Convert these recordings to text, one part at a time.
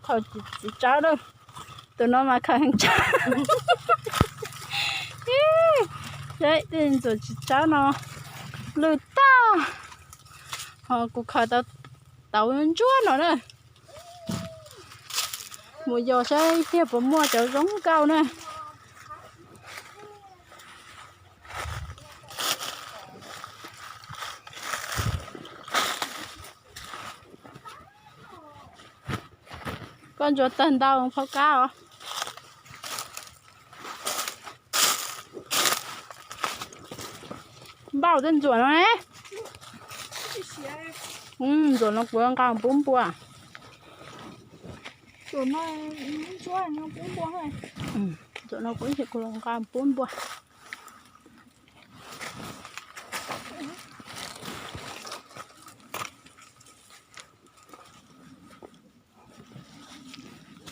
Khaws txiv tsawb na, tus no mas khaws heev tsawb. Seb tej ntxuam txiv tsawb no lwj tag, ho kuv khaws tau tauv ntsuab no na. Mus yos saib tiag puas muaj cov zoo nkauj na. Koj ntsuas tawg ntau phauj kab os. Npauj tej ntxuam no ne. Ntxuam no kuv nqa pub npua. Ntxuam no kuv nqa pub npua.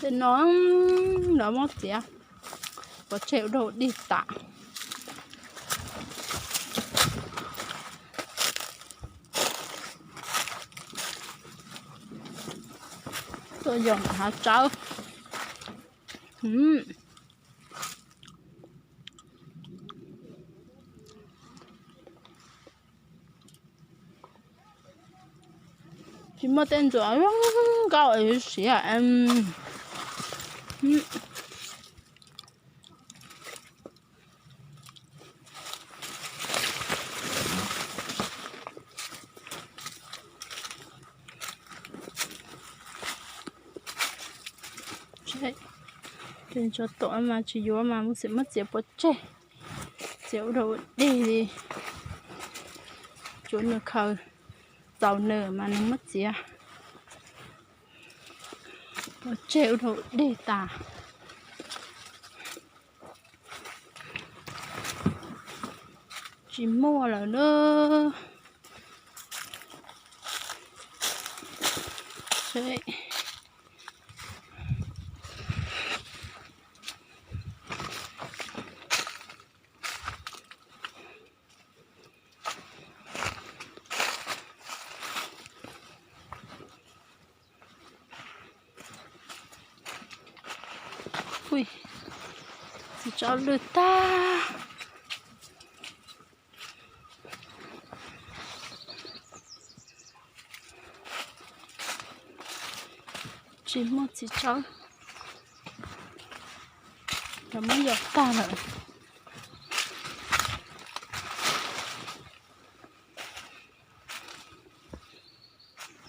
Tej no lawv muab txiav pov tseg ua dog dig tas. Tuaj yos hav tsawb. Tsis muaj tej ntxuam zoo nkauj siav. Ces ntsuag tuam mas tsis yuav mas mus txiav muab txiav pov tseg, txiav ua dog ua dig li. Tsuav nws khaws txaus nws mas nws muab txiav pov tseg ua dog ua dig tas. Tsis muaj lawm na. Txiv tsawb lwj tag. Tsis muaj txiv tsawb, lawv muab yos tag lawm.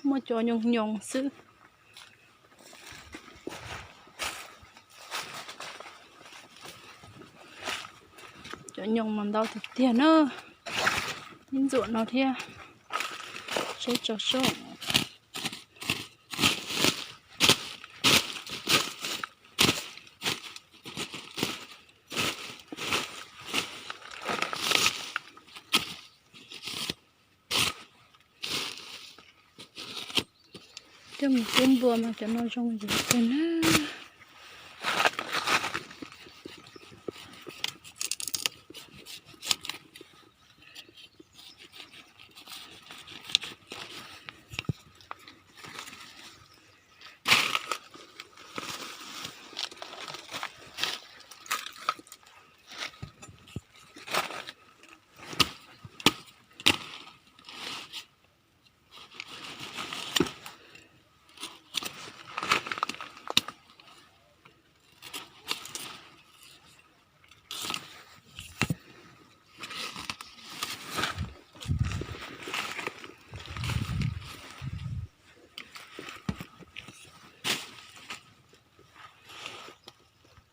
Muaj cov nyoos nyoos xwb. Cov nyoos mas ntau tiag tiag na. Ib ntxuam no thiab, seb tso seb. Coj mus pub npua mas cov no zoo yus kawg na.